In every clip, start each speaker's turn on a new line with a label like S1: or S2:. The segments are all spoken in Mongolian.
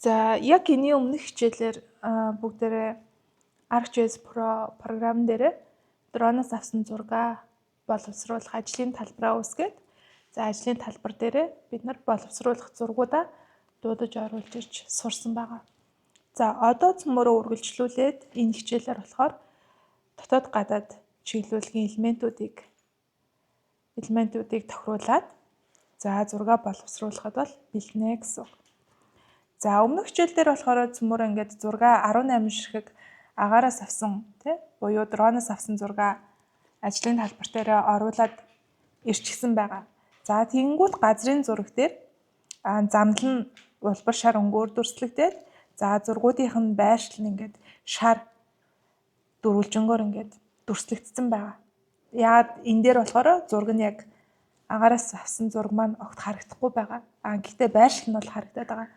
S1: За, яг энэний өмнөх хичээлээр бүгдээрээ ArcGIS Pro програм дээр дроноос авсан зургаа боловсруулах ажлын талбараа үүсгээд, за, ажлын талбар дээр бид нар боловсруулах зургуудаа дуудаж оруулж ирж сурсан байгаа. За, одоо цөмөөрөө үргэлжлүүлээд энэ хичээлээр болохоор дотоод гадаад чиглүүлгийн элементүүдийг тохируулаад, за, зургаа боловсруулахад бол бэлтнэ гэсэн. За, өмнөх хичээл дээр болохоор цөмөөрөө ингээд зургаа 18 ширхэг агаараас авсан, тий, буюу дроноос авсан зургаа ажлын талбар дээр оруулаад ирчихсэн байгаа. За, тэгэнгүүт газрын зураг дээр замнал нь улбар шар өнгөөр дүрслэгдээд, за, зургуудынх нь байршил нь ингээд шар дөрвөлжингөөр ингээд дүрслэгдсэн байгаа. Яагаад энэ дээр болохоор зураг нь яг агаараас авсан зураг маань огт харагдахгүй байгаа. А гэхдээ байршил нь бол харагдаад байгаа.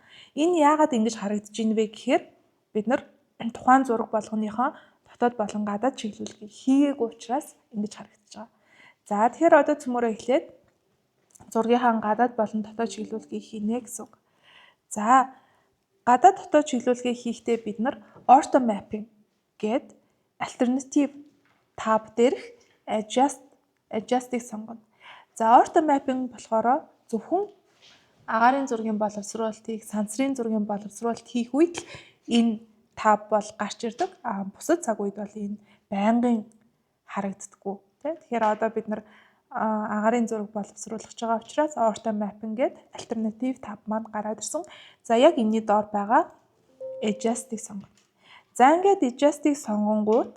S1: Энэ яагаад ингэж харагдаж ийн вэ гэхээр бид нар тухайн зураг болгоныхоо дотоод болон гадаад чиглүүлгийг хийгээгүй учраас ингэж харагдаж байгаа. За, тэгэхээр одоо цөмөөрөө эхлээд зургийнхаа гадаад болон дотоод чиглүүлгийг хийнэ гэсэн үг. За, гадаад дотоод чиглүүлгийг хийхдээ бид нар ortho mapping гээд alternative tab дээрх adjust-ыг сонгоно. За, ortho mapping болохоор зөвхөн агаарын зургийн боловсруулалтыг, сансрын зургийн боловсруулалт хийх үед л энэ tab бол гарч ирдэг. А бусад цаг үед бол энэ байнгын харагддаггүй, тий. Тэгэхээр одоо бид нар агаарын зураг боловсруулах гэж байгаа учраас ortho mapping гээд alternative tab маань гараад ирсэн. За, яг энэний доор байгаа adjust-ыг сонгоно. За, ингээд adjust-ыг сонгонгуут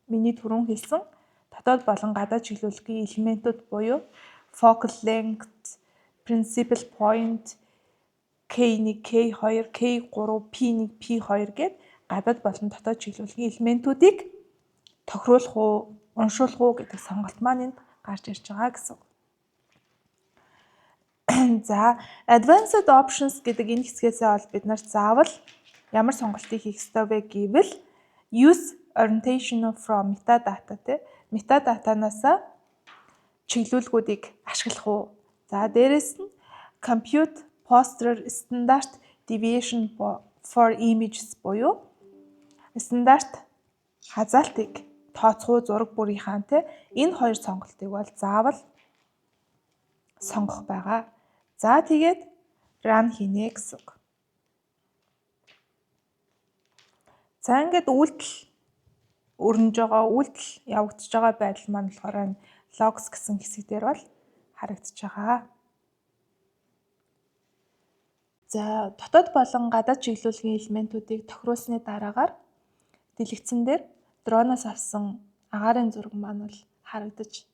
S1: миний түрүүн хэлсэн дотоод болон гадаад чиглүүлгийн элементүүд буюу focal length, principal point, K1, K2, K3, P1, P2 гээд гадаад болон дотоод чиглүүлгийн элементүүдийг тохируулах уу, уншуулах уу гэдэг сонголт маань энд гарч ирж байгаа гэсэн. За, Advanced Options гэдэг энэ хэсгээсээ бол бид нар заавал ямар сонголтыг хийх ёстой вэ гэвэл use orientation from metadata, тий, metadata-наас чиглүүлгүүдийг ашиглах уу? За, дээрэс нь compute posterior standard deviation for images буюу стандарт хазаалтыг тооцох уу зураг бүрийнхаа, тий, энэ хоёр сонголтыг бол заавал сонгох байгаа. За, тэгээд run хийнэ гэсэн үг. За, ингээд үйлдэл өрнөж байгаа, үйлдэл явагдаж байгаа байдал маань болохоор энэ logs гэсэн хэсэг дээр бол харагдаж байгаа. За, дотоод болон гадаад чиглүүлгийн элементүүдийг тохируулсны дараагаар дэлгэцэн дээр дроноос авсан агаарын зураг маань бол харагдаж,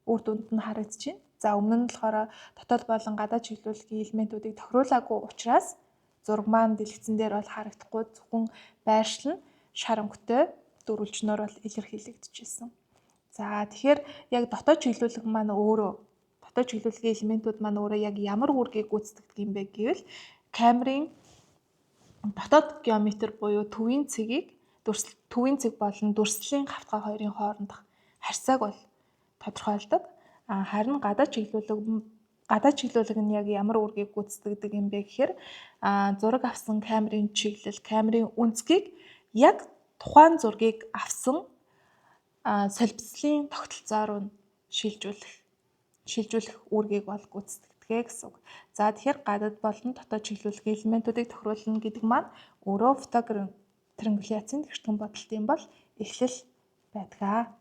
S1: үр дүнд нь харагдаж байна. За, өмнө нь болохоор дотоод болон гадаад чиглүүлгийн элементүүдийг тохируулаагүй учраас зураг маань дэлгэцэн дээр бол харагдахгүй, зөвхөн байршил нь шар өнгөтэй дөрвөлжнөөр бол илэрхийлэгдэжсэн. За, тэгэхээр яг дотоод чиглүүлэг маань өөрөө, дотоод чиглүүлгийн элементүүд маань өөрөө яг ямар үүргийг гүйцэтгэдэг юм бэ гэвэл камерын дотоод геометр буюу төвийн цэгийг, төвийн цэг болон дүрслийн хавтгай хоёрын хоорондох харьцааг бол тодорхойлдог. А харин гадаад чиглүүлэг нь яг ямар үүргийг гүйцэтгэдэг юм бэ гэхээр зураг авсан камерын чиглэл, камерын өнцгийг яг тухайн зургийг авсан солбицлын тогтолцоо руу шилжүүлэх үүргийг бол гүйцэтгэдэг гэсэн үг. За, тэгэхээр гадаад болон дотоод чиглүүлгийн элементүүдийг тохируулна гэдэг маань өөрөө фотограф триангуляцийн тэгшдэгэн бодолтын бол эхлэл байдаг.